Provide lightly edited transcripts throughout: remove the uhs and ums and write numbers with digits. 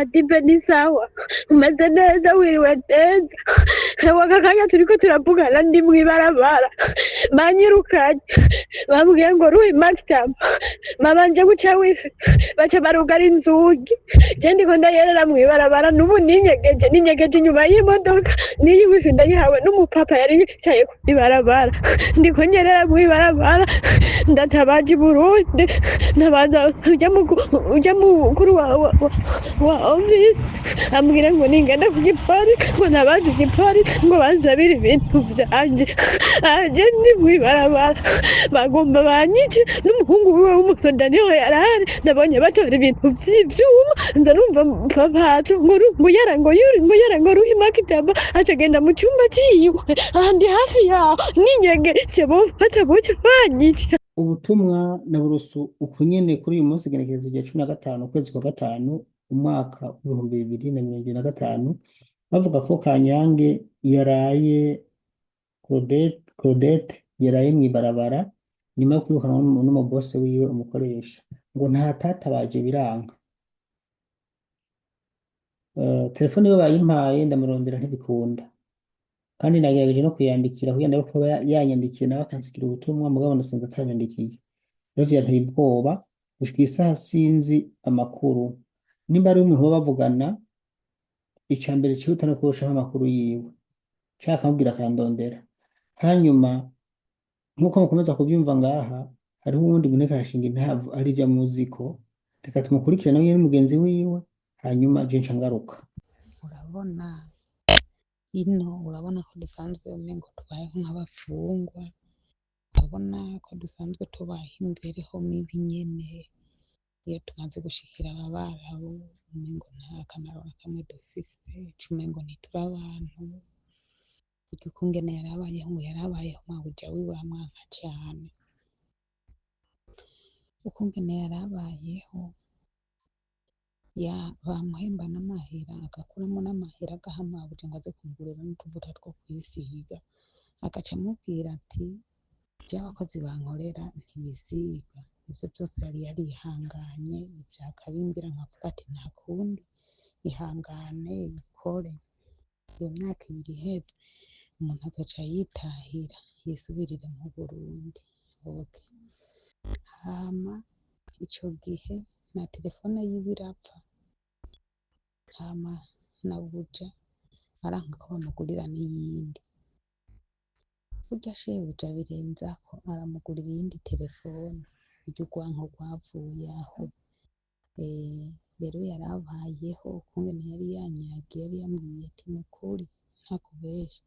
Papa ni sawa, umeze neza, wiriwe neza. Aka kanya turiko turavugana ndi mw'ibarabara, banyirukanye, bambwiye ngo ruhi makitaba, babanje guca wifi, baca barugara inzugi. Je ndiko ndayerera mw'ibarabara, n'ubu ninyegeje, ninyegeje inyuma y'imodoka. N'iyi wifi ndayihawe n'umupapa yari yicaye kw'ibarabara. Ndiko nyerera mw'ibarabara, ndatabaje i Burundi, ntabaza urya mukuru wa ofisi, ambwira ngo ningenda ku gipolisi, ngo ntabaze igipolisi, ngo bansabire ibintu vyanje. Aje ndi mw'ibarabara, bagomba banyice, n'umuhungu wiwe w'umusoda niho yarari. Nabonye batora ibintu vy'ivyuma, nza numva papacu ngo ngo yara ngo yuri ngo yara ngo ruhi makitaba, aca agenda mu cumba ciwe. Aha ndi hafi yaho, ninyegeje, bofata buca banyica. Ubutumwa na burusu uku nyene kuri uyu munsi, igenekerezo rya 15 ukwezi kwa gatanu umwaka w'2025, bavuga ko Kanyange yaraye, Claudette yaraye mw'ibarabara nyuma yo kwirukanwa n'umubose wiwe, umukoresha, ngo ntatatabaje biranga. Telefone yiwe bayimpaye, ndamurondera ntibikunda, kandi nagerageje no kuyandikira kugira ndabe ko yanyandikiye nawe akansigira ubutumwa, mugabo nasanze atanyandikiye. Rero vyanteye ubwoba gushika isaha sinzi amakuru. Nimba ari umuntu baba bavugana, ica mbere cihuta no kurushaho amakuru yiwe, canke akamubwira akandondera. Hanyuma nk'uko mukomeza kuvyumva ngaha, hariho uwundi muntu ariko arashinga intavu ari ivyo amuziko. Reka tumukurikire nawe nyene mugenzi wiwe, hanyuma je nca ngaruka. Urabona ino, urabona ko dusanzwe umengo tubayeho nk'abafungwa, urabona ko dusanzwe tubayeho imibereho mibi nyene. Iyo tumaze gushikira aba Barabu, umengo nta kamaro na kamwe dufise, umengo ntituri abantu. Burya ukungene yarabayeho, ngo yarabayeho mabuja wiwe amwanka cane. Ukungene yarabayeho, bamuhemba n'amahera, agakuramwo n'amahera agaha mabuja ngo aze kumugurira n'utuvuta two kwisiga, agaca amubwira ati: "Jewe abakozi bankorera ntibisiga." Ivyo vyose yari yarihanganye, ivyo akabimbwira nkavuga ati: "Nta kundi, ihangane ukore, iyo myaka 2 iheze umuntu azoca yitahira yisubirire mu Burundi." Okay. Hama ico gihe na telefone yiwe irapfa, hama nabuja aranka ko bamugurira n'iyindi. Burya shebuja abirenzako aramugurira iyindi telefone. Burya urwanko rwavuye aho. Rero yarabayeho ukungene yari yanyagiye, yari yambwiye ati: "Nukuri ntakubesha,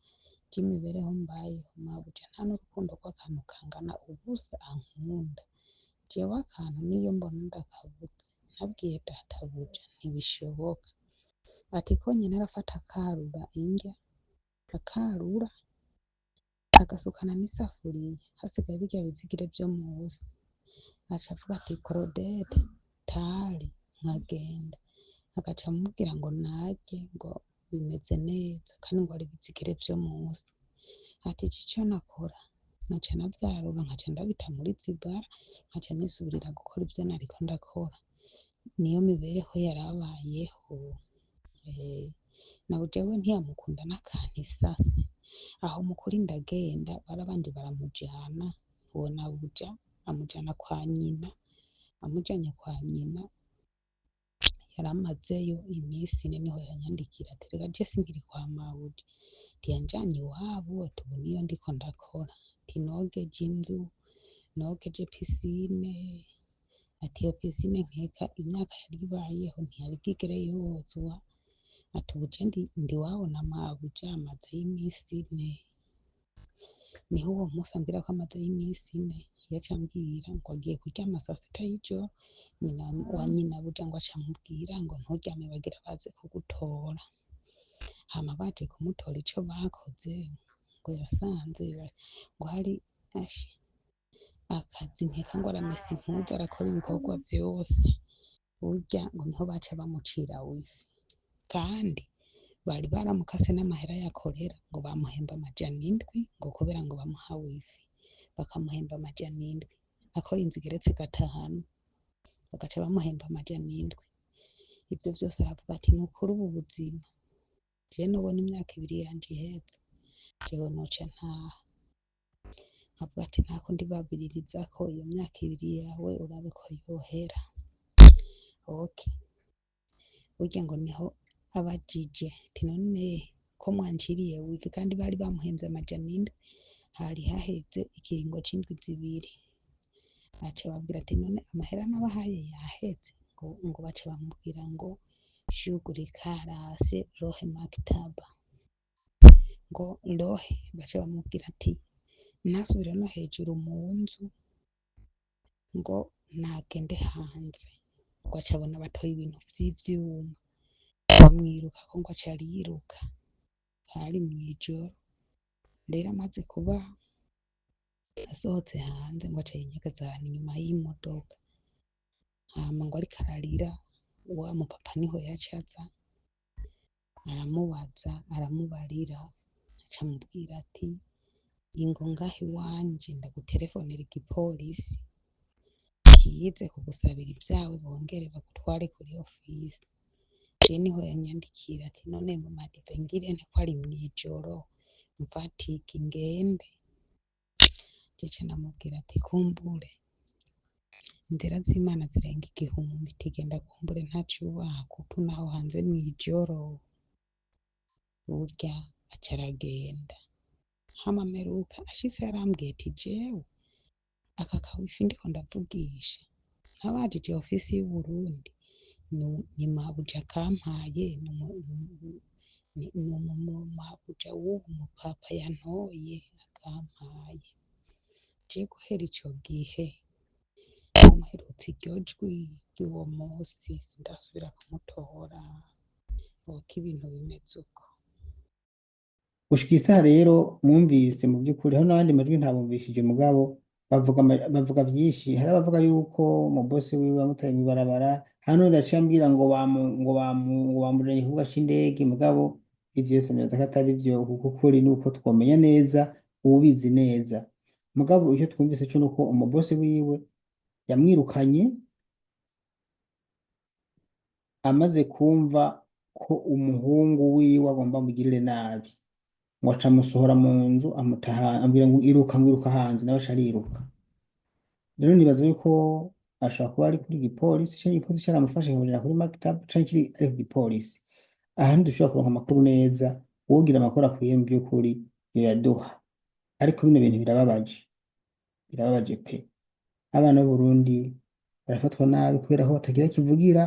je imibereho mbayeho, mabuja nta n'urukundo rw'akantu kangana ubusa ankunda. Jewe akantu niyo mbona ndakabuze ntabwiye databuja ntibishoboka." Ati konyene arafata akarura indya, akarura agasukana n'isafuriya, hasigaye birya bizigire vyo musi, aca avuga ati: "Claudette tari nkagenda." Agaca amubwira ngo narye, ngo bimeze neza, kandi ngo ari bizigire vyo musi. Ati: "Ico nakora naca navyarura, nkaca ndabita muri zibara, nkaca nisubirira gukora ivyo nariko ndakora." Niyo mibereho yarabayeho. Nabuja we ntiyamukunda n'akantu isase. Aho mukuri ndagenda, barabanje baramujana, uwo nabuja amujana kwa nyina. Amujanye kwa nyina, yaramazeyo imisi 4, niho yanyandikira ati: "Rega je sinkiri kwa mabuja." Ati: "Yanjanye iwabo." Ati: "Ubu niyo ndiko ndakora." Ati: "Nogeje inzu, nogeje piscine." Ati: "Iyo piscine nkeka imyaka yari ibayeho ntiyari bwigere yozwa." Ati: "Ubu je ndi iwabo na mabuja, mazeyo imisi 4." Niho uwo musi ambwira ko amazeyo imisi 4, yaca ambwira ngo agiye kuryama saa sita y'ijoro. Nyina wa nyinabuja ngo aca amubwira ngo: "Nturyame, bagira baze kugutora." Hama baje kumutora, ico bakoze ngo yasanze ngo hari ashe akazi, nkeka ngo aramesa impuzu, arakora ibikorwa vyose. Burya ngo niho baca bamucira wifi, kandi bari baramukase n'amahera yakorera, ngo bamuhemba 700, ngo kubera ngo bamuha wifi bakamuhemba 700, akora inzu igeretse gatanu bagaca bamuhemba 700. Ivyo vyose aravuga ati nukuri ubu buzima jewe nobona imyaka 2 yanje iheze, jewe noca ntaha. Nkavuga ati nta kundi babiririzako iyo myaka 2 yawe urabe ko yohera. Okay, burya ngo niho abajije ati none ko mwanciriye wifi, kandi bari bamuhemvye 700, hari haheze ikiringo c'indwi 2. Aca ababwira ati none amahera nabahaye yaheze? Ngo baca bamubwira ngo shugurika rase rohe maktaba, ngo rohe. Baca bamubwira ati ntasubire no hejuru mu nzu, ngo nagende hanze. Ngo aca abona batoye ibintu vy'ivyuma bamwirukako, ngo aca ariruka, hari mw'ijoro. Rero amaze kuba asohotse hanze, ngo aca yinyegeza ahantu inyuma y'imodoka. Hama ngo ariko ararira, wa mupapa niho yaca aza aramubaza, aramubarira, aca amubwira ati ingo ngaha iwanje ndaguterefonera igipolisi kize kugusabira ivyawe, bongere bagutware kuri ofisi. Je niho yanyandikira ati none mama Dive ngire nte ko ari mw'ijoro, mfatike ngende? Je ca ndamubwira ati kumbure inzira z'Imana zirenga igihumbi, tigenda kumbure ntacubaha kuko naho hanze mw'ijoro. Burya aca aragenda. Hama mperuka ashitse yarambwiye ati jewe aka kawifi ndiko ndavugisha ntabajije ofisi y'Uburundi, ni mabuja kampaye, ni mabuja w'uwu mupapa yantoye akampaye. Je guhera ico gihe namuherutse iryo jwi ry'uwo musi, sindasubira kumutora, uko ibintu bimeze uko. Gushika isaha rero mwumvise mu by'ukuri hari n'abandi majwi ntabumvishije, mugabo bavuga bavuga vyinshi. Hari abavuga yuko mu bosi wiwe bamutaye mw'ibarabara, hano ndaciye ambwira ngo bamu ngo bamu ngo bamujanye ku kibuga c'indege, mugabo ivyo vyose nibaza ko atari vyo, kuko ukuri nuko twomenya neza uwubizi neza. Mugabo icyo twumvise co nuko umubosi wiwe yamwirukanye amaze kumva ko umuhungu wiwe agomba amugirire nabi, ngo aca amusohora mu nzu, amutaha, ambwira ngo iruka, ngo iruka hanze, nawe aca ariruka. Rero nibaza yuko ashobora kuba ari kuri gipolisi, canke igipolisi caramufashe kikamujana kuri maktab, canke kiri ari ku gipolisi. Aha ntidushobora kuronka amakuru neza, uwogira amakuru akwiye mu by'ukuri yoyaduha. Ariko bino bintu birababaje, birababaje pe. Abana b'Uburundi barafatwa nabi kubera ko batagira kivugira.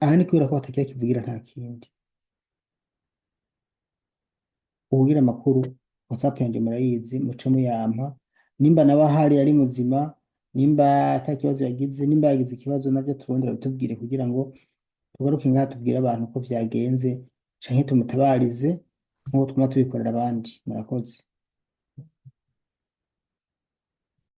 Aha ni kubera ko batagira kivugira, nta kindi. Uwugira amakuru, WhatsApp yanje murayizi, muce muyampa. Nimba nawe ahari ari muzima, nimba ata kibazo yagize, nimba yagize ikibazo navyo turondera bitubwire, kugira ngo tugaruke ngaha tubwire abantu ko vyagenze, canke tumutabarize nkuko twama tubikorera abandi. Murakoze.